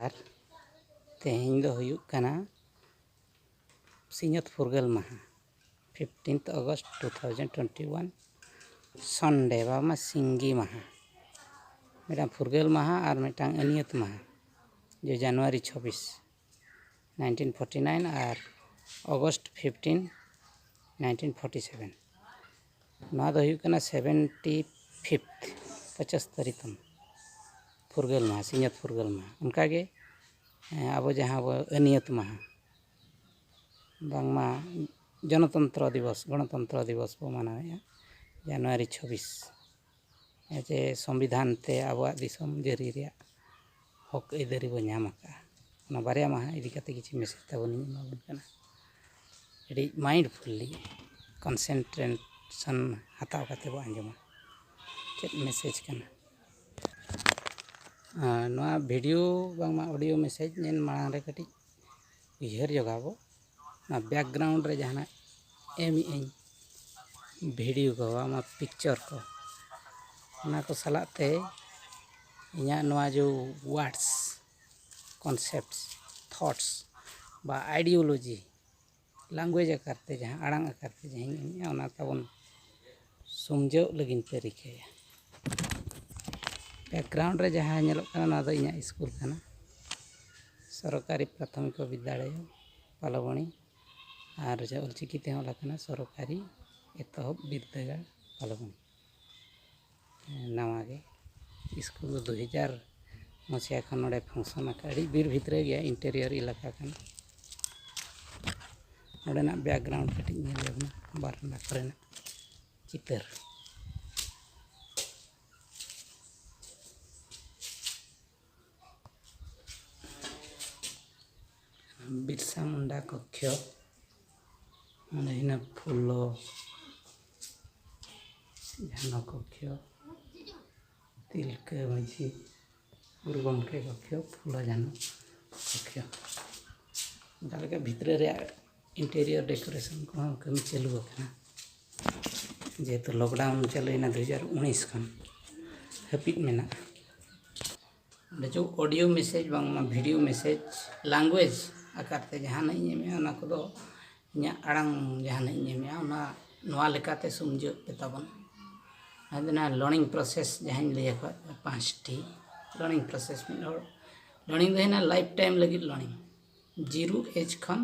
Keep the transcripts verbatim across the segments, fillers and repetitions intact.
ᱟᱨ ᱛᱮᱦᱮᱧ ᱫᱚ ᱦᱩᱭᱩᱜ ᱠᱟᱱᱟ ᱥᱤᱧᱚᱛ ᱯᱷᱩᱨᱜᱟᱹᱞ ᱢᱟᱦᱟ, fifteenth August two thousand twenty one, Sunday, ᱵᱟᱝᱢᱟ ᱥᱤᱸᱜᱤ ᱢᱟᱦᱟ᱾ ᱢᱤᱫᱴᱟᱝ ᱯᱷᱩᱨᱜᱟᱹᱞ ᱢᱟᱦᱟ ᱟᱨ ᱢᱤᱫᱴᱟᱝ ᱟᱹᱱᱤᱭᱟᱹᱛ ᱢᱟᱦᱟ, ᱡᱮ January ᱪᱷᱚᱵᱵᱤᱥ, nineteen forty nine ᱟᱨ August fifteen, nineteen forty seven᱾ ᱱᱚᱣᱟ ᱫᱚ ᱦᱩᱭᱩᱜ ᱠᱟᱱᱟ seventy fifth, ᱯᱚᱸᱪᱟᱥᱛᱟᱨᱤ ᱛᱟᱢ ᱯᱷᱩᱨᱜᱟᱹᱞ ᱢᱟᱦᱟ, ᱥᱤᱧᱚᱛ ᱯᱷᱩᱨᱜᱟᱹᱞ ᱢᱟᱦᱟ᱾ ᱚᱱᱠᱟᱜᱮ, ᱮᱸ, ᱟᱵᱚ ᱡᱟᱦᱟᱸ ᱵᱚ ᱟᱹᱱᱤᱭᱟᱹᱛ ᱢᱟᱦᱟ, ᱵᱟᱝᱢᱟ ᱜᱚᱱᱚᱛᱚᱱᱛᱨᱚ ᱫᱤᱵᱚᱥ, ᱜᱚᱱᱚᱛᱚᱱᱛᱨᱚ ᱫᱤᱵᱚᱥ ᱵᱚ ᱢᱟᱱᱟᱣᱮᱫᱼᱟ January ᱪᱷᱚᱵᱵᱤᱥ᱾ ᱡᱮ ᱥᱚᱝᱵᱤᱫᱷᱟᱱ ᱛᱮ ᱟᱵᱚᱣᱟᱜ ᱫᱤᱥᱚᱢ ᱡᱟᱹᱨᱤ ᱨᱮᱭᱟᱜ ᱦᱚᱠ ᱟᱹᱭᱫᱟᱹᱨᱤ ᱵᱚ ᱧᱟᱢ ᱟᱠᱟᱫᱼᱟ᱾ ᱚᱱᱟ ᱵᱟᱨᱭᱟ ᱢᱟᱦᱟ ᱤᱫᱤ ᱠᱟᱛᱮ ᱠᱤᱪᱷᱩ ᱢᱮᱥᱮᱡᱽ ᱛᱟᱵᱚᱱ ᱤᱧ ᱮᱢᱟᱵᱚᱱ ᱠᱟᱱᱟ᱾ ᱟᱹᱰᱤ mindfully concentration ᱦᱟᱛᱟᱣ ᱠᱟᱛᱮ ᱵᱚ ᱟᱸᱡᱚᱢᱟ᱾ ᱪᱮᱫ ᱢᱮᱥᱮᱡᱽ ᱠᱟᱱᱟ? ᱟᱨ ᱱᱚᱣᱟ ᱵᱷᱤᱰᱤᱭᱳ ᱵᱟᱝᱢᱟ ᱚᱰᱤᱭᱳ ᱢᱮᱥᱮᱡᱽ ᱧᱮᱞ ᱢᱟᱲᱟᱝ ᱨᱮ ᱠᱟᱹᱴᱤᱡ ᱩᱭᱦᱟᱹᱨ ᱡᱚᱜᱟᱣ ᱵᱚ, ᱚᱱᱟ background ᱨᱮ ᱡᱟᱦᱟᱱᱟᱜ ᱮᱢ ᱮᱜ ᱟᱹᱧ, ᱵᱷᱤᱰᱤᱭᱳ ᱠᱚ, ᱵᱟᱝᱢᱟ ᱯᱤᱠᱪᱟᱨ ᱠᱚ, ᱚᱱᱟ ᱠᱚ ᱥᱟᱞᱟᱜ ᱛᱮ ᱤᱧᱟᱹᱜ ᱱᱚᱣᱟ ᱡᱮ words, concepts, thoughts ᱵᱟ ideology, language ᱟᱠᱟᱨ ᱛᱮ, ᱡᱟᱦᱟᱸ ᱟᱲᱟᱝ ᱟᱠᱟᱨ ᱛᱮ ᱡᱟᱦᱟᱸᱧ ᱮᱢᱮᱜᱼᱟ, ᱚᱱᱟ ᱛᱟᱵᱚᱱ ᱥᱩᱢᱡᱟᱹᱣ ᱞᱟᱹᱜᱤᱫ ᱛᱮ ᱨᱤᱠᱟᱹᱭᱟ᱾ Background ᱨᱮ ᱡᱟᱦᱟᱸ ᱧᱮᱞᱚᱜ ᱠᱟᱱᱟ, ᱱᱚᱣᱟ ᱫᱚ ᱤᱧᱟᱹᱜ ᱥᱠᱩᱞ ᱠᱟᱱᱟ, ᱥᱚᱨᱠᱟᱨᱤ ᱯᱨᱟᱛᱷᱚᱢᱤᱠ ᱵᱤᱫᱽᱫᱟᱞᱚᱭ ᱯᱟᱞᱚᱵᱚᱱᱤ, ᱟᱨ ᱡᱟᱦᱟᱸ ᱚᱞᱪᱤᱠᱤ ᱛᱮᱦᱚᱸ ᱚᱞ ᱟᱠᱟᱱᱟ, ᱥᱚᱨᱠᱟᱨᱤ ᱮᱛᱚᱦᱚᱵ ᱵᱤᱨᱫᱟᱹᱜᱟᱲ ᱯᱟᱞᱚᱵᱚᱱᱤ᱾ ᱱᱟᱣᱟ ᱜᱮ ᱥᱠᱩᱞ ᱫᱚ ᱫᱩ ᱦᱟᱡᱟᱨ ᱢᱚᱥᱤᱦᱟ ᱠᱷᱚᱱ ᱱᱚᱰᱮ function ᱟᱠᱟᱫ, ᱟᱹᱰᱤ ᱵᱤᱨ ᱵᱷᱤᱛᱨᱤ ᱜᱮᱭᱟ, interior ᱮᱞᱟᱠᱟ ᱠᱟᱱᱟ᱾ ᱱᱚᱰᱮᱱᱟᱜ background ᱠᱟᱹᱴᱤᱡ ᱧᱮᱞ ᱧᱚᱜ ᱢᱮ, ᱵᱟᱨᱟᱱᱫᱟ ᱠᱚᱨᱮᱱᱟᱜ ᱪᱤᱛᱟᱹᱨ᱾ ᱵᱤᱨᱥᱟ ᱢᱩᱱᱰᱟ ᱠᱚᱠᱠᱷᱚ, ᱚᱸᱰᱮ ᱦᱮᱱᱟᱜ ᱯᱷᱩᱞᱚ ᱡᱷᱟᱱᱚ ᱠᱚᱠᱠᱷᱚ, ᱛᱤᱞᱠᱟᱹ ᱢᱟᱹᱡᱷᱤ, ᱜᱩᱨᱩ ᱜᱚᱢᱠᱮ ᱠᱚᱠᱠᱷᱚ, ᱯᱷᱩᱞᱚ ᱡᱷᱟᱱᱚ ᱠᱚᱠᱠᱷᱚ᱾ ᱚᱱᱠᱟ ᱞᱮᱠᱟ ᱵᱷᱤᱛᱨᱤ ᱨᱮᱭᱟᱜ interior decoration ᱠᱚᱦᱚᱸ ᱠᱟᱹᱢᱤ ᱪᱟᱹᱞᱩ ᱟᱠᱟᱱᱟ, ᱡᱮᱦᱮᱛᱩ lockdown ᱪᱟᱹᱞᱩᱭᱮᱱᱟ ᱫᱩ ᱦᱟᱡᱟᱨ ᱩᱱᱤᱥ ᱠᱷᱚᱱ ᱦᱟᱹᱯᱤᱫ ᱢᱮᱱᱟᱜᱼᱟ᱾ ᱱᱤᱛᱚᱜ audio message ᱵᱟᱝᱢᱟ video message language ᱟᱠᱟᱨ ᱛᱮ ᱡᱟᱦᱟᱱᱟᱜ ᱤᱧ ᱮᱢᱮᱜᱼᱟ, ᱚᱱᱟ ᱠᱚᱫᱚ ᱤᱧᱟᱹᱜ ᱟᱲᱟᱝ ᱡᱟᱦᱟᱱᱟᱜ ᱤᱧ ᱮᱢᱮᱜᱼᱟ, ᱚᱱᱟ ᱱᱚᱣᱟ ᱞᱮᱠᱟᱛᱮ ᱥᱩᱢᱡᱟᱹᱜ ᱯᱮ ᱛᱟᱵᱚᱱ᱾ ᱟᱫᱚ ᱚᱱᱟ learning process ᱡᱟᱦᱟᱸᱧ ᱞᱟᱹᱭ ᱟᱠᱟᱫ ᱯᱮᱭᱟ, ᱯᱟᱸᱪᱴᱤ learning process᱾ ᱢᱤᱫ ᱦᱚᱲ learning ᱫᱚ ᱦᱩᱭᱱᱟ life time ᱞᱟᱹᱜᱤᱫ learning, zero age ᱠᱷᱚᱱ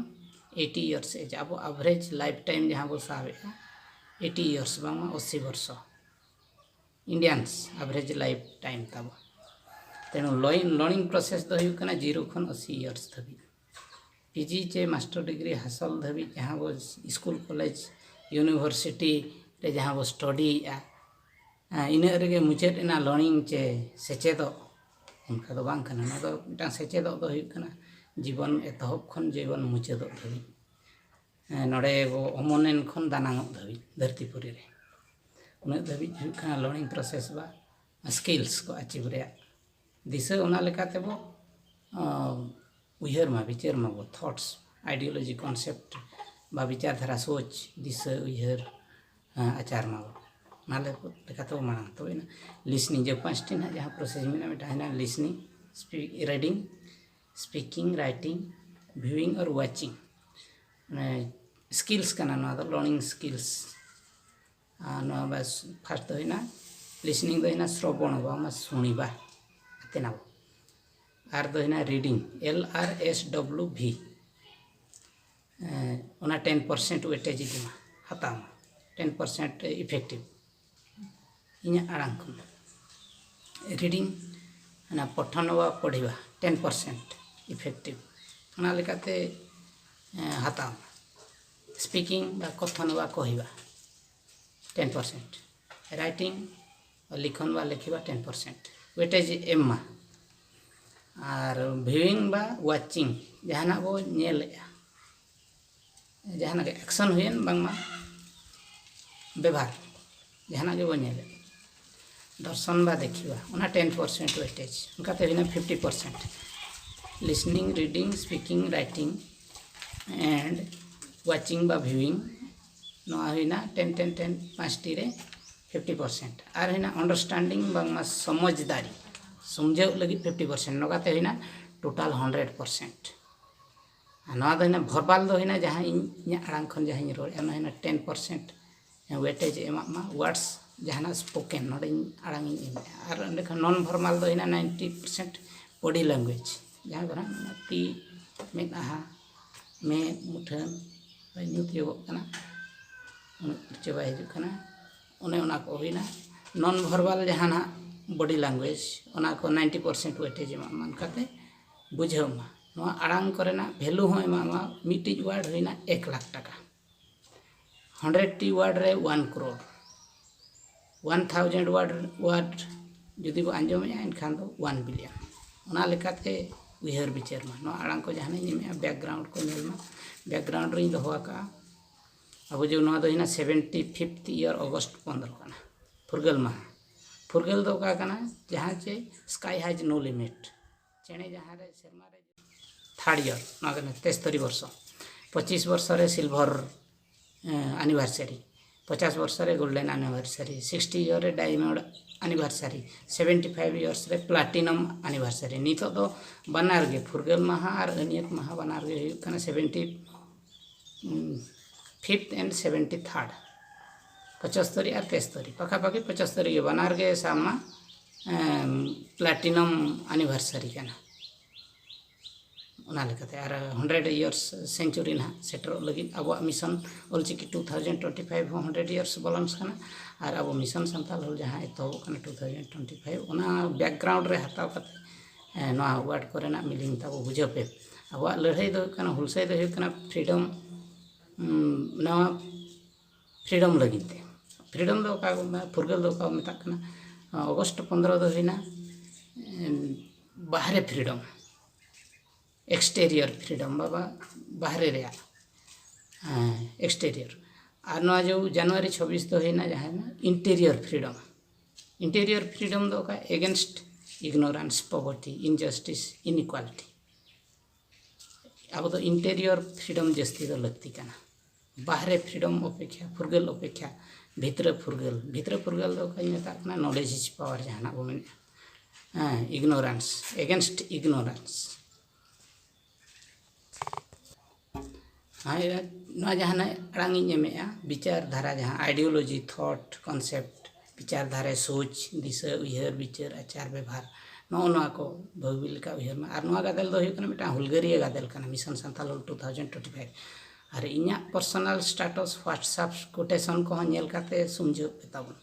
eighty years age᱾ ᱟᱵᱚ average life time ᱡᱟᱦᱟᱸ ᱵᱚ ᱥᱟᱵᱮᱜᱼᱟ, eighty years, ᱵᱟᱝᱢᱟ ᱟᱥᱤ ᱵᱚᱨᱥᱚ, Indians average life time ᱛᱟᱵᱚ᱾ ᱛᱮᱱᱩ learning process ᱫᱚ ᱦᱩᱭᱩᱜ ᱠᱟᱱᱟ zero ᱠᱷᱚᱱ ᱟᱥᱤ years ᱫᱷᱟᱹᱵᱤᱡ᱾ PG ᱪᱮ master degree ᱦᱟᱥᱚᱞ ᱫᱷᱟᱹᱵᱤᱡ ᱡᱟᱦᱟᱸ ᱵᱚ school, college, university ᱨᱮ ᱡᱟᱦᱟᱸ ᱵᱚ studyᱭᱮᱜᱼᱟ, ᱤᱱᱟᱹᱜ ᱨᱮᱜᱮ ᱢᱩᱪᱟᱹᱫ ᱮᱱᱟ learning ᱪᱮ ᱥᱮᱪᱮᱫᱚᱜ, ᱚᱱᱠᱟ ᱫᱚ ᱵᱟᱝ ᱠᱟᱱᱟ᱾ ᱱᱚᱣᱟ ᱫᱚ ᱢᱤᱫᱴᱟᱝ ᱥᱮᱪᱮᱫᱚᱜ ᱫᱚ ᱦᱩᱭᱩᱜ ᱠᱟᱱᱟ ᱡᱤᱵᱚᱱ ᱮᱛᱚᱦᱚᱵ ᱠᱷᱚᱱ ᱡᱤᱵᱚᱱ ᱢᱩᱪᱟᱹᱫᱚᱜ ᱫᱷᱟᱹᱵᱤᱡ᱾ ᱱᱚᱰᱮ ᱵᱚ ᱚᱢᱚᱱᱮᱱ ᱠᱷᱚᱱ ᱫᱟᱱᱟᱝᱚᱜ ᱫᱷᱟᱹᱵᱤᱡ, ᱫᱷᱟᱹᱨᱛᱤ ᱯᱩᱨᱤ ᱨᱮ ᱩᱱᱟᱹᱜ ᱫᱷᱟᱹᱵᱤᱡ ᱦᱩᱭᱩᱜ ᱠᱟᱱᱟ learning process ᱵᱟ skills ᱠᱚ achieve ᱨᱮᱭᱟᱜ᱾ ᱫᱤᱥᱟᱹ ᱚᱱᱟ ᱞᱮᱠᱟ ᱛᱮᱵᱚ ᱩᱭᱦᱟᱹᱨ ᱢᱟ, ᱵᱤᱪᱟᱹᱨ ᱢᱟᱵᱚ, thoughts, ideology, concept ᱵᱟ ᱵᱤᱪᱟᱨ ᱫᱷᱟᱨᱟ, ᱥᱳᱪ, ᱫᱤᱥᱟᱹ, ᱩᱭᱦᱟᱹᱨ, ᱟᱪᱟᱨ ᱢᱟᱵᱚ᱾ ᱚᱱᱟ ᱞᱮᱠᱟ ᱛᱮᱵᱚ ᱢᱟᱲᱟᱝ᱾ ᱛᱚᱵᱮ ᱮᱱᱟ listening, ᱡᱮ ᱯᱟᱸᱪᱴᱤ ᱱᱟᱦᱟᱜ ᱡᱟᱦᱟᱸ process ᱢᱮᱱᱟᱜᱼᱟ, ᱢᱤᱫᱴᱟᱝ ᱦᱩᱭᱱᱟ listening, speak, reading, speaking, writing, viewing ᱟᱨ watching᱾ ᱢᱟᱱᱮ skills ᱠᱟᱱᱟ ᱱᱚᱣᱟ ᱫᱚ, learning skills᱾ ᱟᱨ ᱱᱚᱣᱟ ᱵᱟ first ᱫᱚ ᱦᱩᱭᱱᱟ listening ᱫᱚ ᱦᱩᱭᱱᱟ ᱥᱨᱚᱵᱚᱬ ᱵᱟ, ᱢᱟ ᱥᱩᱱᱤᱵᱟ, ᱟᱛᱮᱱᱟᱵᱚ᱾ ᱟᱨ ᱫᱚ ᱦᱩᱭᱱᱟ reading, L R S W V᱾ ᱚᱱᱟ ten percent weightage ᱤᱫᱤ ᱢᱟ, ᱦᱟᱛᱟᱣ ᱢᱟ, ten percent effective ᱤᱧᱟᱹᱜ ᱟᱲᱟᱝ ᱠᱷᱚᱱ᱾ Reading, ᱚᱱᱟ ᱯᱚᱴᱷᱚᱱ ᱵᱟ ᱯᱚᱲᱦᱤᱵᱟ, ten percent effective᱾ ᱚᱱᱟ ᱞᱮᱠᱟᱛᱮ ᱦᱟᱛᱟᱣ ᱢᱟ᱾ Speaking ᱵᱟ ᱠᱚᱛᱷᱚᱱ ᱵᱟ ᱠᱚᱦᱤᱵᱟ, ten percent᱾ Writing, ᱞᱤᱠᱷᱚᱱ ᱵᱟ ᱞᱮᱠᱷᱤᱵᱟ, ten percent weightage ᱮᱢ ᱢᱟ᱾ ᱟᱨ viewing ᱵᱟ watching, ᱡᱟᱦᱟᱱᱟᱜ ᱵᱚ ᱧᱮᱞᱮᱜᱼᱟ, ᱡᱟᱦᱟᱱᱟᱜ ᱜᱮ action ᱦᱩᱭᱮᱱ ᱵᱟᱝᱢᱟ ᱵᱮᱵᱷᱟᱨ, ᱡᱟᱦᱟᱱᱟᱜ ᱜᱮᱵᱚ ᱧᱮᱞᱮᱫ, ᱫᱚᱨᱥᱚᱱ ᱵᱟ ᱫᱮᱠᱷᱤᱵᱟ, ᱚᱱᱟ ten percent weightage᱾ ᱚᱱᱠᱟᱛᱮ ᱦᱩᱭᱱᱟ fifty percent᱾ Listening, reading, speaking, writing and watching ᱵᱟ viewing, ᱱᱚᱣᱟ ᱦᱩᱭᱱᱟ ten ten ten, ᱯᱟᱸᱪᱴᱤ ᱨᱮ fifty percent᱾ ᱟᱨ ᱦᱩᱭᱱᱟ understanding ᱵᱟᱝᱢᱟ ᱥᱚᱢᱚᱡᱽᱫᱟᱨᱤ, ᱥᱚᱢᱡᱷᱟᱹᱣ ᱞᱟᱹᱜᱤᱫ ᱯᱷᱤᱯᱴᱤ ᱯᱟᱨᱥᱮᱱᱴ, ᱱᱚᱝᱠᱟᱛᱮ ᱦᱩᱭᱱᱟ ᱴᱳᱴᱟᱞ ᱦᱟᱱᱰᱨᱮᱰ ᱯᱟᱨᱥᱮᱱᱴ᱾ ᱟᱨ ᱱᱚᱣᱟ ᱫᱚ ᱦᱩᱭᱱᱟ ᱵᱷᱚᱨᱵᱟᱞ ᱫᱚ ᱦᱩᱭᱱᱟ ᱡᱟᱦᱟᱸ ᱤᱧ ᱤᱧᱟᱹᱜ ᱟᱲᱟᱝ ᱠᱷᱚᱱ ᱡᱟᱦᱟᱸᱧ ᱨᱚᱲᱮᱫᱼᱟ, ᱚᱱᱟ ᱦᱩᱭᱱᱟ ᱴᱮᱱ ᱯᱟᱨᱥᱮᱱᱴ ᱣᱮᱴᱮᱡᱽ ᱮ ᱮᱢᱟᱜ ᱢᱟ, ᱣᱟᱨᱰᱥ ᱡᱟᱦᱟᱱᱟᱜ ᱥᱯᱳᱠᱮᱱ, ᱱᱚᱰᱮᱧ ᱟᱲᱟᱝ ᱤᱧ ᱮᱢᱮᱫᱼᱟ᱾ ᱟᱨ ᱚᱸᱰᱮ ᱠᱷᱚᱱ ᱱᱚᱱ ᱵᱷᱚᱨᱢᱟᱞ ᱫᱚ ᱦᱩᱭᱱᱟ ᱱᱟᱭᱤᱱᱴᱤ ᱯᱟᱨᱥᱮᱱᱴ ᱵᱚᱰᱤ ᱞᱮᱝᱜᱩᱭᱮᱡᱽ, ᱡᱟᱦᱟᱸ ᱠᱚᱨᱮ ᱛᱤ, ᱢᱮᱫᱦᱟ, ᱢᱮᱫ, ᱢᱩᱴᱷᱟᱹᱱ ᱧᱩᱛ ᱧᱚᱜᱚᱜ ᱠᱟᱱᱟ, ᱩᱱᱟᱹᱜ ᱯᱟᱹᱨᱪᱟᱹ ᱵᱟᱭ ᱦᱤᱡᱩᱜ ᱠᱟᱱᱟ, ᱚᱱᱮ ᱚᱱᱟ ᱠᱚ ᱦᱩᱭᱱᱟ ᱱᱚᱱ ᱵᱷᱟᱨᱵᱟᱞ ᱡᱟᱦᱟᱱᱟᱜ ᱵᱚᱰᱤ ᱞᱮᱝᱜᱩᱭᱮᱡᱽ, ᱚᱱᱟ ᱠᱚ ᱱᱟᱭᱤᱱᱴᱤ ᱯᱟᱨᱥᱮᱱᱴ ᱣᱮᱴᱮᱡᱽ ᱮᱢᱟᱜ ᱢᱟ, ᱚᱱᱠᱟᱛᱮ ᱵᱩᱡᱷᱟᱹᱣ ᱢᱟ᱾ ᱱᱚᱣᱟ ᱟᱲᱟᱝ ᱠᱚᱨᱮᱱᱟᱜ ᱵᱷᱮᱞᱩ ᱦᱚᱸ ᱮᱢᱟᱜ ᱢᱟ᱾ ᱢᱤᱫᱴᱤᱡ ᱣᱟᱨᱰ ᱦᱩᱭᱱᱟ ᱮᱠ ᱞᱟᱠᱷ ᱴᱟᱠᱟ, ᱦᱟᱱᱰᱨᱮᱰ ᱴᱤ ᱣᱟᱨᱰ ᱨᱮ one crore, one thousand ward ward ᱡᱩᱫᱤ ᱵᱚ ᱟᱸᱡᱚᱢᱮᱜᱼᱟ, ᱮᱱᱠᱷᱟᱱ ᱫᱚ ᱳᱣᱟᱱ ᱵᱤᱞᱤᱭᱚᱱ᱾ ᱚᱱᱟ ᱞᱮᱠᱟᱛᱮ ᱩᱭᱦᱟᱹᱨ ᱵᱤᱪᱟᱹᱨ ᱢᱟ᱾ ᱱᱚᱣᱟ ᱟᱲᱟᱝ ᱠᱚ ᱡᱟᱦᱟᱱᱟᱜ ᱤᱧ ᱮᱢᱮᱜᱼᱟ, ᱵᱮᱠᱜᱨᱟᱣᱩᱱᱰ ᱠᱚ ᱧᱮᱞ ᱢᱟ᱾ ᱵᱮᱠᱜᱨᱟᱣᱩᱱᱰ ᱨᱤᱧ ᱫᱚᱦᱚ ᱟᱠᱟᱫᱼᱟ, ᱟᱵᱚ ᱡᱮ ᱱᱚᱣᱟ ᱫᱚ ᱦᱩᱭᱱᱟ ᱥᱮᱵᱷᱮᱱᱴᱤ ᱯᱷᱤᱯᱛᱷ ᱤᱭᱟᱨ, ᱚᱜᱚᱥᱴ ᱯᱚᱱᱫᱽᱨᱚ ᱠᱟᱱᱟ, ᱯᱷᱩᱨᱜᱟᱹᱞ ᱢᱟᱦᱟ᱾ ᱯᱷᱩᱨᱜᱟᱹᱞ ᱫᱚ ᱚᱠᱟ ᱠᱟᱱᱟ? ᱡᱟᱦᱟᱸ ᱪᱮ ᱥᱠᱟᱭ ᱦᱟᱭ ᱱᱳ ᱞᱤᱢᱤᱴ, ᱪᱮᱬᱮ ᱡᱟᱦᱟᱸ ᱨᱮ ᱥᱮᱨᱢᱟ ᱨᱮ ᱛᱷᱟᱨᱰ ᱤᱭᱟᱨ, ᱱᱚᱣᱟ ᱠᱟᱱᱟ ᱛᱮᱥᱛᱚᱨᱤ ᱵᱚᱨᱥᱚ, ᱯᱚᱸᱪᱤᱥ ᱵᱚᱨᱥᱚ ᱨᱮ ᱥᱤᱞᱵᱷᱟᱨ ᱟᱱᱤᱵᱷᱟᱨᱥᱟᱨᱤ, ᱯᱚᱪᱟᱥ ᱵᱚᱨᱥᱚ ᱨᱮ ᱜᱳᱞᱰᱮᱱ ᱟᱱᱤᱵᱷᱟᱨᱥᱟᱨᱤ, ᱥᱤᱠᱥᱴᱤ ᱤᱭᱟᱨ ᱨᱮ ᱰᱟᱭᱢᱚᱱᱰ ᱟᱱᱤᱵᱷᱟᱨᱥᱟᱨᱤ, ᱥᱮᱵᱷᱮᱱᱴᱤ ᱯᱷᱟᱭᱤᱵᱷ ᱤᱭᱟᱨᱥ ᱨᱮ ᱯᱞᱟᱴᱤᱱᱟᱢ ᱟᱱᱤᱵᱷᱟᱨᱥᱟᱨᱤ᱾ ᱱᱤᱛᱚᱜ ᱫᱚ ᱵᱟᱱᱟᱨ ᱜᱮ ᱯᱷᱩᱨᱜᱟᱹᱞ ᱢᱟᱦᱟ ᱟᱨ ᱟᱹᱱᱤᱭᱟᱹᱛ ᱢᱟᱦᱟ ᱵᱟᱱᱟᱨ ᱜᱮ ᱦᱩᱭᱩᱜ ᱠᱟᱱᱟ seventy fifth and seventy third, ᱯᱚᱸᱪᱟᱥᱛᱚᱨᱤ ᱟᱨ ᱛᱮᱥᱛᱚᱨᱤ, ᱯᱟᱠᱟᱯᱟᱠᱤ ᱯᱚᱸᱪᱟᱥᱛᱚᱨᱤ ᱜᱮ ᱵᱟᱱᱟᱨ ᱜᱮ ᱥᱟᱵ ᱢᱟ ᱯᱞᱟᱴᱤᱱᱟᱢ ᱟᱱᱤᱵᱷᱟᱨᱥᱟᱨᱤ ᱠᱟᱱᱟ᱾ ᱚᱱᱟ ᱞᱮᱠᱟᱛᱮ ᱟᱨ ᱦᱟᱱᱰᱨᱮᱰ ᱤᱭᱟᱨᱥ ᱥᱮᱱᱪᱩᱨᱤ ᱱᱟᱦᱟᱜ ᱥᱮᱴᱮᱨᱚᱜ ᱞᱟᱹᱜᱤᱫ ᱟᱵᱚᱣᱟᱜ mission Ol Chiki two thousand twenty five ᱦᱚᱸ ᱦᱟᱱᱰᱨᱮᱰ ᱤᱭᱟᱨᱥ ᱵᱟᱞᱟᱱᱥ ᱠᱟᱱᱟ᱾ ᱟᱨ ᱟᱵᱚ ᱢᱤᱥᱚᱱ ᱥᱟᱱᱛᱟᱞ ᱦᱩᱞ ᱡᱟᱦᱟᱸ ᱮᱛᱚᱦᱚᱵᱚᱜ ᱠᱟᱱᱟ ᱴᱩ ᱛᱷᱟᱣᱡᱮᱱᱰ ᱴᱩᱭᱮᱱᱴᱤ ᱯᱷᱟᱭᱤᱵᱷ, ᱚᱱᱟ ᱵᱮᱠᱜᱨᱟᱣᱩᱱᱰ ᱨᱮ ᱦᱟᱛᱟᱣ ᱠᱟᱛᱮ ᱱᱚᱣᱟ ᱣᱟᱨᱰ ᱠᱚᱨᱮᱱᱟᱜ ᱢᱤᱞᱤᱝ ᱛᱟᱵᱚ ᱵᱩᱡᱷᱟᱹᱣ ᱯᱮ᱾ ᱟᱵᱚᱣᱟᱜ ᱞᱟᱹᱲᱦᱟᱹᱭ ᱫᱚ ᱦᱩᱭᱩᱜ ᱠᱟᱱᱟ, ᱦᱩᱞᱥᱟᱹᱭ ᱫᱚ ᱦᱩᱭᱩᱜ ᱠᱟᱱᱟ ᱯᱷᱨᱤᱰᱚᱢ, ᱱᱚᱣᱟ ᱯᱷᱨᱤᱰᱚᱢ ᱞᱟᱹᱜᱤᱫ ᱛᱮ᱾ ᱯᱷᱨᱤᱰᱚᱢ ᱫᱚ ᱚᱠᱟ ᱠᱚ ᱢᱮᱛᱟᱜ, ᱯᱷᱩᱨᱜᱟᱹᱞ ᱫᱚ ᱚᱠᱟ ᱠᱚ ᱢᱮᱛᱟᱜ ᱠᱟᱱᱟ? ᱚᱜᱚᱥᱴ ᱯᱚᱱᱫᱽᱨᱚ ᱫᱚ ᱦᱩᱭᱱᱟ ᱵᱟᱦᱨᱮ ᱯᱷᱨᱤᱰᱚᱢ, ᱮᱠᱥᱴᱮᱨᱤᱭᱚᱨ ᱯᱷᱨᱤᱰᱚᱢ, ᱵᱟᱵᱟ ᱵᱟᱦᱨᱮ ᱨᱮᱭᱟᱜ ᱮᱠᱥᱴᱮᱨᱤᱭᱚᱨ᱾ ᱟᱨ ᱱᱚᱣᱟ ᱡᱮ ᱡᱟᱱᱩᱣᱟᱨᱤ ᱪᱷᱚᱵᱵᱤᱥ ᱫᱚ ᱦᱩᱭᱱᱟ ᱡᱟᱦᱟᱸ ᱤᱱᱴᱮᱨᱤᱭᱚᱨ ᱯᱷᱨᱤᱰᱚᱢ᱾ ᱤᱱᱴᱮᱨᱤᱭᱚᱨ ᱯᱷᱨᱤᱰᱚᱢ ᱫᱚ ᱚᱠᱟ? ᱮᱜᱮᱱᱥᱴ ᱤᱜᱱᱳᱨᱟᱱᱥ, ᱯᱚᱵᱷᱟᱨᱴᱤ, ᱤᱱᱡᱟᱥᱴᱤᱥ, ᱤᱱᱤᱠᱣᱟᱞᱤᱴᱤ᱾ ᱟᱵᱚ ᱫᱚ ᱤᱱᱴᱮᱨᱤᱭᱚᱨ ᱯᱷᱨᱤᱰᱚᱢ ᱡᱟᱹᱥᱛᱤ ᱫᱚ ᱞᱟᱹᱠᱛᱤ ᱠᱟᱱᱟ᱾ ᱵᱟᱦᱨᱮ ᱯᱷᱨᱤᱰᱚᱢ ᱚᱯᱮᱠᱷᱟ, ᱯᱷᱩᱨᱜᱟᱹᱞ ᱚᱯᱮᱠᱷᱟ, ᱵᱷᱤᱛᱨᱟᱹ ᱯᱷᱩᱨᱜᱟᱹᱞ, ᱵᱷᱤᱛᱨᱟᱹ ᱯᱷᱩᱨᱜᱟᱹᱞ ᱫᱚ ᱚᱠᱟᱧ ᱢᱮᱛᱟᱜ ᱠᱟᱱᱟ? ᱱᱚᱞᱮᱡᱽ ᱤᱡᱽ ᱯᱟᱣᱟᱨ ᱡᱟᱦᱟᱱᱟᱜ ᱵᱚ ᱢᱮᱱᱮᱫᱼᱟ᱾ ᱦᱮᱸ, ignorance, against ignorance. ᱦᱮᱸ, ᱱᱚᱣᱟ ᱡᱟᱦᱟᱱᱟᱜ ᱟᱲᱟᱝ ᱤᱧ ᱮᱢᱮᱜᱼᱟ, ᱵᱤᱪᱟᱨ ᱫᱷᱟᱨᱟ, ᱡᱟᱦᱟᱸ ideology, thought, concept, ᱵᱤᱪᱟᱨ ᱫᱷᱟᱨᱮ, ᱥᱳᱪ, ᱫᱤᱥᱟᱹ, ᱩᱭᱦᱟᱹᱨ, ᱵᱤᱪᱟᱹᱨ, ᱟᱪᱟᱨ, ᱵᱮᱵᱷᱟᱨ, ᱱᱚᱜᱼᱚ ᱱᱚᱣᱟ ᱠᱚ ᱵᱷᱟᱹᱜᱤ ᱞᱮᱠᱟ ᱩᱭᱦᱟᱹᱨ ᱢᱟ᱾ ᱟᱨ ᱱᱚᱣᱟ ᱜᱟᱫᱮᱞ ᱫᱚ ᱦᱩᱭᱩᱜ ᱠᱟᱱᱟ ᱢᱤᱫᱴᱟᱝ ᱦᱩᱞᱜᱟᱹᱨᱤᱭᱟᱹ ᱜᱟᱫᱮᱞ ᱠᱟᱱᱟ, Mission Santhalhul two thousand twenty five. ᱟᱨ ᱤᱧᱟᱹᱜ personal status, WhatsApp quotation ᱠᱚᱦᱚᱸ ᱧᱮᱞ ᱠᱟᱛᱮ ᱥᱩᱢᱡᱷᱟᱹᱜ ᱯᱮ ᱛᱟᱵᱚᱱ᱾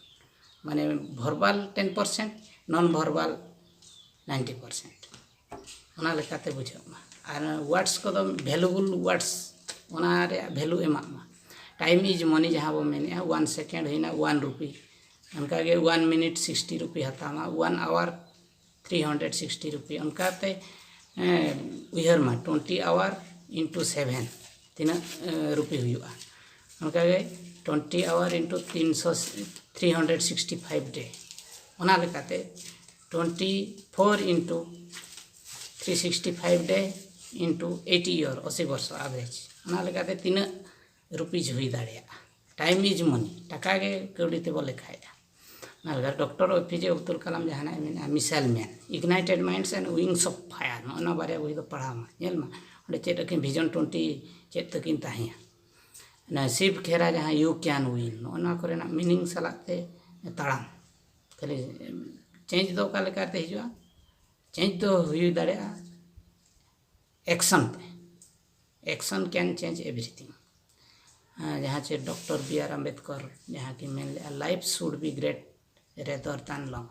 ᱢᱟᱱᱮ verbal ten percent, non verbal ninety percent, ᱚᱱᱟ ᱞᱮᱠᱟᱛᱮ ᱵᱩᱡᱷᱟᱹᱜ ᱢᱟ᱾ ᱟᱨ words ᱠᱚᱫᱚ valuable words, ᱚᱱᱟ ᱨᱮᱭᱟᱜ value ᱮᱢᱟᱜ ᱢᱟ᱾ Time is money ᱡᱟᱦᱟᱸ ᱵᱚ ᱢᱮᱱᱮᱫᱼᱟ, one second ᱦᱩᱭᱱᱟ one rupee, ᱚᱱᱠᱟᱜᱮ one minute sixty rupee ᱦᱟᱛᱟᱣ ᱢᱟ, one hour three hundred sixty rupee, ᱚᱱᱠᱟᱛᱮ ᱮᱸ, ᱩᱭᱦᱟᱹᱨ ᱢᱟ, twenty hour into seven ᱛᱤᱱᱟᱹᱜ ᱮᱸ, ᱨᱩᱯᱤ ᱦᱩᱭᱩᱜᱼᱟ᱾ ᱚᱱᱠᱟᱜᱮ twenty hour into ᱛᱤᱱᱥᱚ, three hundred sixty five day, ᱚᱱᱟ ᱞᱮᱠᱟᱛᱮ twenty four into three sixty five day into eighty year, ᱟᱥᱤ ᱵᱚᱨᱥᱚ average, ᱚᱱᱟ ᱞᱮᱠᱟᱛᱮ ᱛᱤᱱᱟᱹᱜ ᱨᱩᱯᱤᱡᱽ ᱦᱩᱭ ᱫᱟᱲᱮᱭᱟᱜᱼᱟ? Time is money, ᱴᱟᱠᱟ ᱜᱮ ᱠᱟᱹᱣᱰᱤ ᱛᱮᱵᱚ ᱞᱮᱠᱷᱟᱭᱮᱫᱼᱟ᱾ ᱚᱱᱟ ᱞᱮᱠᱟ ᱰᱚᱠᱴᱚᱨ ᱮ ᱯᱤ ᱡᱮ ᱟᱵᱫᱩᱞ ᱠᱟᱞᱟᱢ ᱡᱟᱦᱟᱱᱟᱜ ᱮ ᱢᱮᱱᱮᱫᱼᱟ, Missile Man, Ignited Minds and Wings of Fire, ᱱᱚᱜᱼᱚ ᱱᱚᱣᱟ ᱵᱟᱨᱭᱟ ᱵᱳᱭ ᱫᱚ ᱯᱟᱲᱦᱟᱣ ᱢᱟ, ᱧᱮᱞ ᱢᱟ, ᱚᱸᱰᱮ ᱪᱮᱫ ᱟᱹᱠᱤᱱ vision twenty ᱪᱮᱫ ᱛᱟᱹᱠᱤᱱ ᱛᱟᱦᱮᱸᱭᱟ᱾ ᱚᱱᱟ ᱥᱤᱵ ᱠᱷᱮᱨᱟ ᱡᱟᱦᱟᱸ You Can Win, ᱱᱚᱜᱼᱚ ᱱᱚᱣᱟ ᱠᱚᱨᱮᱱᱟᱜ meaning ᱥᱟᱞᱟᱜ ᱛᱮ ᱛᱟᱲᱟᱢ᱾ ᱠᱷᱟᱹᱞᱤ change ᱫᱚ ᱚᱠᱟ ᱞᱮᱠᱟᱛᱮ ᱦᱤᱡᱩᱜᱼᱟ? Change ᱫᱚ ᱦᱩᱭ ᱫᱟᱲᱮᱭᱟᱜᱼᱟ action ᱛᱮ᱾ Action can change everything. ᱦᱮᱸ, ᱡᱟᱦᱟᱸ ᱪᱮ ᱰᱚᱠᱴᱚᱨ ᱵᱤ ᱟᱨ ᱟᱢᱵᱮᱫᱠᱚᱨ ᱡᱟᱦᱟᱸ ᱠᱤᱱ ᱢᱮᱱ ᱞᱮᱜᱼᱟ, "Life should be great rather than long."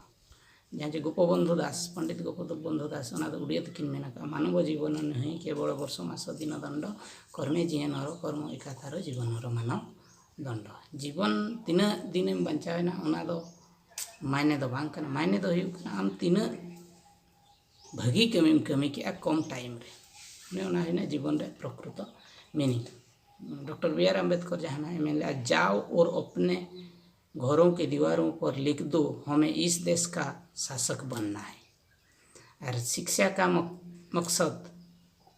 ᱡᱟᱦᱟᱸ ᱪᱮ ᱜᱳᱯᱚᱵᱚᱱᱫᱷᱩ ᱫᱟᱥ, ᱯᱚᱱᱰᱤᱛ ᱜᱳᱯᱚᱵᱚᱱᱫᱷᱩ ᱫᱟᱥ, ᱚᱱᱟ ᱫᱚ ᱩᱰᱤᱭᱟᱹ ᱛᱮᱠᱤᱱ ᱢᱮᱱ ᱟᱠᱟᱫᱼᱟ, "ᱢᱟᱱᱚᱵ ᱡᱤᱵᱚᱱ ᱱᱩᱦᱤ ᱠᱮᱵᱚᱞ ᱵᱚᱨᱥᱚ ᱢᱟᱥᱚ ᱫᱤᱱ ᱫᱚᱱᱰᱚ, ᱠᱚᱨᱢᱮ ᱡᱤᱭᱚᱱ ᱦᱚᱨᱚ, ᱠᱚᱨᱢᱚ ᱮᱠᱟᱛᱟᱨᱚ ᱡᱤᱵᱚᱱ ᱦᱚᱨᱚ ᱢᱟᱱᱚᱵ ᱫᱚᱱᱰᱚ᱾" ᱡᱤᱵᱚᱱ ᱛᱤᱱᱟᱹᱜ ᱫᱤᱱᱮᱢ ᱵᱟᱧᱪᱟᱣ ᱮᱱᱟ, ᱚᱱᱟ ᱫᱚ ᱢᱟᱭᱱᱮ ᱫᱚ ᱵᱟᱝ ᱠᱟᱱᱟ᱾ ᱢᱟᱭᱱᱮ ᱫᱚ ᱦᱩᱭᱩᱜ ᱠᱟᱱᱟ ᱟᱢ ᱛᱤᱱᱟᱹᱜ ᱵᱷᱟᱹᱜᱤ ᱠᱟᱹᱢᱤᱢ ᱠᱟᱹᱢᱤ ᱠᱮᱜᱼᱟ ᱠᱚᱢ time ᱨᱮ᱾ ᱚᱱᱮ ᱚᱱᱟ ᱦᱩᱭᱱᱟ ᱡᱤᱵᱚᱱ ᱨᱮ ᱯᱨᱚᱠᱨᱤᱛᱚ meaning᱾ Doctor B R Ambedkar ᱡᱟᱦᱟᱱᱟᱜ ᱮ ᱢᱮᱱ ᱞᱮᱜᱼᱟ, "जाओ और अपने घरों की दीवारों पर लिख दो, हमें इस देश का शासक बनना है।" और शिक्षा का मक-, मकसद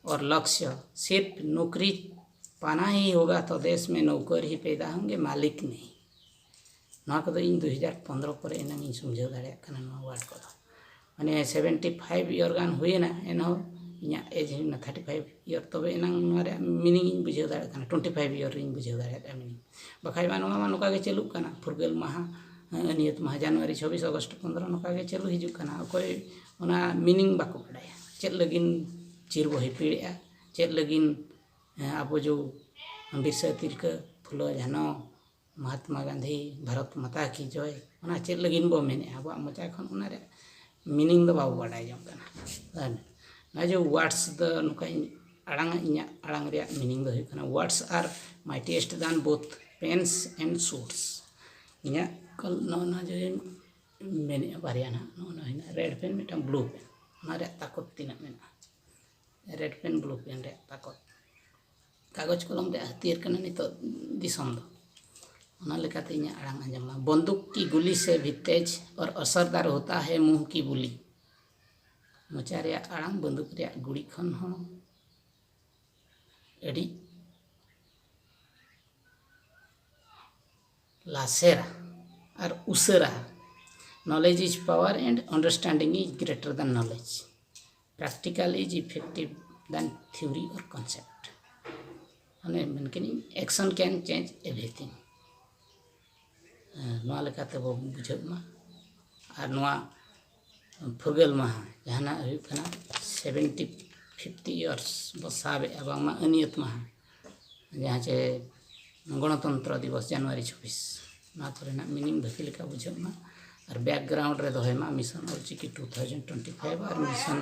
और लक्ष्य सिर्फ नौकरी पाना ही होगा तो देश में नौकर ही पैदा होंगे, मालिक नहीं। ᱱᱚᱣᱟ ᱠᱚᱫᱚ ᱤᱧ ᱫᱩ ᱦᱟᱡᱟᱨ ᱯᱚᱱᱫᱽᱨᱚ ᱠᱚᱨᱮ ᱮᱱᱟᱝ ᱤᱧ ᱥᱩᱢᱡᱷᱟᱹᱣ ᱫᱟᱲᱮᱭᱟᱜ ᱠᱟᱱᱟ ᱱᱚᱣᱟ word ᱠᱚᱫᱚ᱾ ᱢᱟᱱᱮ ᱥᱮᱵᱷᱮᱱᱴᱤ ᱯᱷᱟᱭᱤᱵᱷ ᱤᱭᱟᱨ ᱜᱟᱱ ᱦᱩᱭᱮᱱᱟ, ᱮᱱᱦᱚᱸ ᱤᱧᱟᱹᱜ ᱮᱡᱽ ᱦᱩᱭᱱᱟ ᱛᱷᱟᱨᱴᱤ ᱯᱷᱟᱭᱤᱵᱷ ᱤᱭᱟᱨ, ᱛᱚᱵᱮ ᱮᱱᱟᱝ ᱱᱚᱣᱟ ᱨᱮᱭᱟᱜ ᱢᱤᱱᱤᱝ ᱤᱧ ᱵᱩᱡᱷᱟᱹᱣ ᱫᱟᱲᱮᱭᱟᱜ ᱠᱟᱱᱟ, ᱴᱩᱭᱮᱱᱴᱤ ᱯᱷᱟᱭᱤᱵᱷ ᱤᱭᱟᱨ ᱨᱤᱧ ᱵᱩᱡᱷᱟᱹᱣ ᱫᱟᱲᱮᱭᱟᱜᱼᱟ ᱢᱤᱱᱤᱝ᱾ ᱵᱟᱠᱷᱟᱡ ᱢᱟ ᱱᱚᱣᱟ ᱢᱟ ᱱᱚᱝᱠᱟ ᱜᱮ ᱪᱟᱹᱞᱩᱜ ᱠᱟᱱᱟ, ᱯᱷᱩᱨᱜᱟᱹᱞ ᱢᱟᱦᱟ, ᱟᱹᱱᱤᱭᱟᱹᱛ ᱢᱟᱦᱟ, ᱡᱟᱱᱩᱣᱟᱨᱤ ᱪᱷᱚᱵᱵᱤᱥ, ᱚᱜᱚᱥᱴ ᱯᱚᱱᱫᱽᱨᱚ, ᱱᱚᱝᱠᱟ ᱜᱮ ᱪᱟᱹᱞᱩ ᱦᱤᱡᱩᱜ ᱠᱟᱱᱟ᱾ ᱚᱠᱚᱭ ᱚᱱᱟ ᱢᱤᱱᱤᱝ ᱵᱟᱠᱚ ᱵᱟᱰᱟᱭᱟ, ᱪᱮᱫ ᱞᱟᱹᱜᱤᱫ ᱪᱤᱨ ᱵᱚ ᱦᱤᱯᱤᱲᱮᱜᱼᱟ, ᱪᱮᱫ ᱞᱟᱹᱜᱤᱫ ᱟᱵᱚ ᱡᱚ ᱵᱤᱨᱥᱟ ᱛᱤᱞᱠᱟᱹ, ᱯᱷᱩᱞᱚ ᱡᱷᱟᱱᱚ, ᱢᱚᱦᱟᱛᱢᱟ ᱜᱟᱱᱫᱷᱤ, ᱵᱷᱟᱨᱚᱛ ᱢᱟᱛᱟ ᱠᱤ ᱡᱚᱭ, ᱚᱱᱟ ᱪᱮᱫ ᱞᱟᱹᱜᱤᱫ ᱵᱚ ᱢᱮᱱᱮᱫᱼᱟ? ᱟᱵᱚᱣᱟᱜ ᱢᱚᱪᱟ ᱠᱷᱚᱱ ᱚᱱᱟ ᱨᱮᱭᱟᱜ ᱢᱤᱱᱤᱝ ᱫᱚ ᱵᱟᱵᱚ ᱵᱟᱰᱟᱭ ᱡᱚᱝ ᱠᱟᱱᱟ᱾ ᱟᱨ ᱱᱚᱣᱟ ᱡᱮ ᱣᱟᱨᱰᱥ ᱫᱚ ᱱᱚᱝᱠᱟᱧ ᱟᱲᱟᱝᱟ, ᱤᱧᱟᱹᱜ ᱟᱲᱟᱝ ᱨᱮᱭᱟᱜ ᱢᱤᱱᱤᱝ ᱫᱚ ᱦᱩᱭᱩᱜ ᱠᱟᱱᱟ, words are mightiest than both pens and swords᱾ ᱤᱧᱟᱹᱜ ᱠᱚᱞ ᱱᱚᱜᱼᱚ ᱱᱚᱣᱟ ᱡᱮ ᱢᱮᱱᱮᱫᱼᱟ ᱵᱟᱨᱭᱟ ᱱᱟᱦᱟᱜ, ᱱᱚᱜᱼᱚ ᱱᱚᱣᱟ ᱦᱮᱱᱟᱜᱼᱟ ᱨᱮᱰ ᱯᱮᱱ, ᱢᱤᱫᱴᱟᱝ ᱵᱞᱩ ᱯᱮᱱ, ᱚᱱᱟ ᱨᱮᱭᱟᱜ ᱛᱟᱠᱚᱛ ᱛᱤᱱᱟᱹᱜ ᱢᱮᱱᱟᱜᱼᱟ? ᱨᱮᱰ ᱯᱮᱱ ᱵᱞᱩ ᱯᱮᱱ ᱨᱮᱭᱟᱜ ᱛᱟᱠᱚᱛ, ᱠᱟᱜᱚᱡᱽ ᱠᱚᱞᱚᱢ ᱨᱮᱭᱟᱜ ᱦᱟᱹᱛᱭᱟᱹᱨ ᱠᱟᱱᱟ ᱱᱤᱛᱚᱜ ᱫᱤᱥᱚᱢ ᱫᱚ᱾ ᱚᱱᱟ ᱞᱮᱠᱟᱛᱮ ᱤᱧᱟᱹᱜ ᱟᱲᱟᱝ ᱟᱸᱡᱚᱢ ᱢᱟ᱾ ᱵᱚᱱᱫᱩᱠ ᱠᱤ ᱜᱩᱞᱤ ᱥᱮ ᱵᱷᱤ ᱛᱮᱡᱽ ᱚᱨ ᱟᱥᱟᱨᱫᱟᱨ ᱦᱳᱛᱟ ᱦᱮ ᱢᱩᱸᱦ ᱠᱤ ᱵᱩᱞᱤ᱾ ᱢᱚᱪᱟ ᱨᱮᱭᱟᱜ ᱟᱲᱟᱝ ᱵᱟᱹᱱᱫᱩᱠ ᱨᱮᱭᱟᱜ ᱜᱩᱲᱤ ᱠᱷᱚᱱ ᱦᱚᱸ ᱟᱹᱰᱤ ᱞᱟᱥᱮᱨᱟ ᱟᱨ ᱩᱥᱟᱹᱨᱟ᱾ Knowledge is power and understanding is greater than knowledge. Practical is effective than theory or concept. ᱢᱟᱱᱮ ᱢᱮᱱ ᱠᱟᱹᱱᱟᱹᱧ, action can change everything᱾ ᱱᱚᱣᱟ ᱞᱮᱠᱟᱛᱮ ᱵᱚ ᱵᱩᱡᱷᱟᱹᱜ ᱢᱟ᱾ ᱟᱨ ᱱᱚᱣᱟ ᱯᱷᱩᱨᱜᱟᱹᱞ ᱢᱟᱦᱟ ᱡᱟᱦᱟᱱᱟᱜ ᱦᱩᱭᱩᱜ ᱠᱟᱱᱟ, ᱥᱮᱵᱷᱮᱱᱴᱤ ᱯᱷᱤᱯᱛᱤ ᱤᱭᱟᱨᱥ ᱵᱚ ᱥᱟᱵᱮᱜᱼᱟ, ᱵᱟᱝᱢᱟ ᱟᱹᱱᱤᱭᱟᱹᱛ ᱢᱟᱦᱟ, ᱡᱟᱦᱟᱸ ᱪᱮ ᱜᱚᱱᱚᱛᱚᱱᱛᱨᱚ ᱫᱤᱵᱚᱥ ᱡᱟᱱᱩᱣᱟᱨᱤ ᱪᱷᱚᱵᱵᱤᱥ, ᱱᱚᱣᱟ ᱠᱚᱨᱮᱱᱟᱜ ᱢᱤᱱᱤᱝ ᱵᱷᱟᱹᱜᱤ ᱞᱮᱠᱟ ᱵᱩᱡᱷᱟᱹᱜ ᱢᱟ᱾ ᱟᱨ ᱵᱮᱠᱜᱨᱟᱣᱩᱱᱰ ᱨᱮ ᱫᱚᱦᱚᱭ ᱢᱟ mission Ol Chiki two thousand twenty five ᱟᱨ mission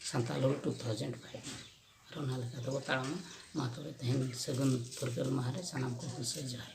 Santal Hul two thousand five. ᱟᱨ ᱚᱱᱟ ᱞᱮᱠᱟ ᱛᱮᱵᱚ ᱛᱟᱲᱟᱢᱟ᱾ ᱢᱟ ᱛᱚᱵᱮ ᱛᱮᱦᱮᱧ ᱥᱟᱹᱜᱩᱱ ᱯᱷᱩᱨᱜᱟᱹᱞ ᱢᱟᱦᱟ ᱨᱮ ᱥᱟᱱᱟᱢ ᱠᱚ ᱦᱩᱞᱥᱟᱹᱭ ᱡᱚᱦᱟᱨ᱾